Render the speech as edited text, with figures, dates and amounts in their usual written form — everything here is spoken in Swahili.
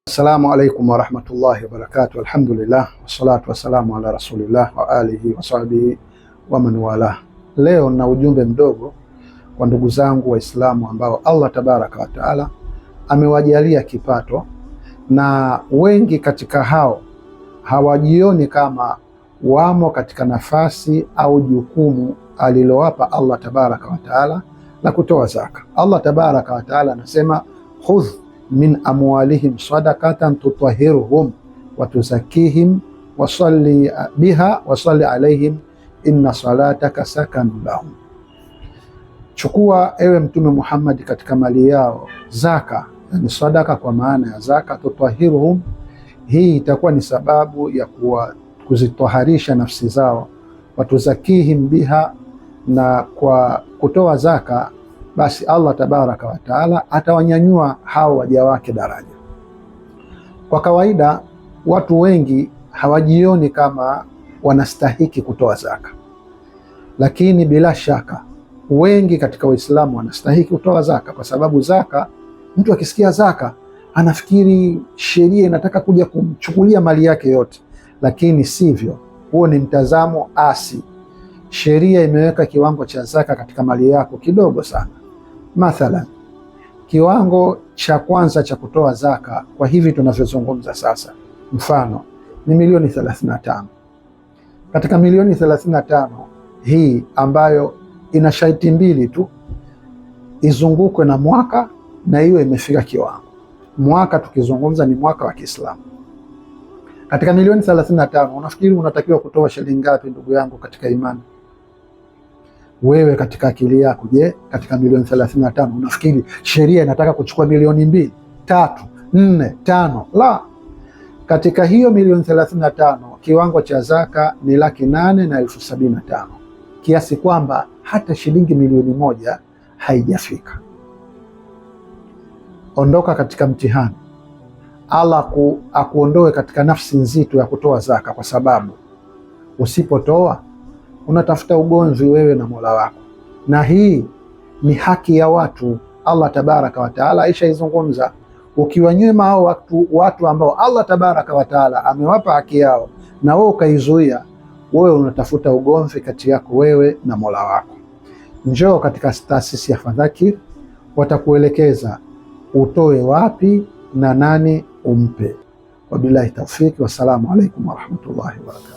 Assalamu alaikum warahmatullahi wabarakatuh. Alhamdulillah wassalatu wassalamu ala rasulillah wa alihi wa sahbihi wa man wala. Leo na ujumbe mdogo kwa ndugu zangu Waislamu ambao Allah tabaraka wa taala amewajalia kipato, na wengi katika hao hawajioni kama wamo katika nafasi au jukumu alilowapa Allah tabaraka wa taala la kutoa zaka. Allah tabaraka wa taala anasema khudh min amwalihim sadakatan tutahiruhum watuzakihim wasalli biha wasalli alaihim inna salataka sakanu lahum, chukua ewe Mtume Muhammad katika mali yao zaka, yani sadaka kwa maana ya zaka. Tutahiruhum, hii itakuwa ni sababu ya kuwa kuzitoharisha nafsi zao. Watuzakihim biha, na kwa kutoa zaka basi Allah tabaraka wa taala atawanyanyua hao waja wake daraja. Kwa kawaida watu wengi hawajioni kama wanastahiki kutoa zaka, lakini bila shaka wengi katika Waislamu wanastahiki kutoa zaka, kwa sababu zaka, mtu akisikia zaka anafikiri sheria inataka kuja kumchukulia mali yake yote, lakini sivyo. Huo ni mtazamo asi. Sheria imeweka kiwango cha zaka katika mali yako kidogo sana. Mathalan, kiwango cha kwanza cha kutoa zaka kwa hivi tunavyozungumza sasa, mfano ni milioni 35. Katika milioni 35 hii ambayo ina sharti mbili tu, izungukwe na mwaka na hiyo imefika kiwango. Mwaka tukizungumza ni mwaka wa Kiislamu. Katika milioni 35 unafikiri unatakiwa kutoa shilingi ngapi, ndugu yangu katika imani? Wewe katika akili yako, je, katika milioni 35 unafikiri sheria inataka kuchukua milioni 2, 3, 4, 5? La, katika hiyo milioni 35 kiwango cha zaka ni 875,000, kiasi kwamba hata shilingi milioni 1 haijafika. Ondoka katika mtihani. Allah akuondoe katika nafsi nzito ya kutoa zaka, kwa sababu usipotoa unatafuta ugomvi wewe na Mola wako, na hii ni haki ya watu. Allah tabaraka wa taala aishaizungumza. Ukiwanyima hao watu ambao Allah tabaraka wa taala amewapa haki yao na wewe ukaizuia, wewe unatafuta ugomvi kati yako wewe na Mola wako. Njoo katika taasisi ya Fadhakir, watakuelekeza utoe wapi na nani umpe. Wabillahi taufiki, wassalamu alaikum warahmatullahi wabarakatuh.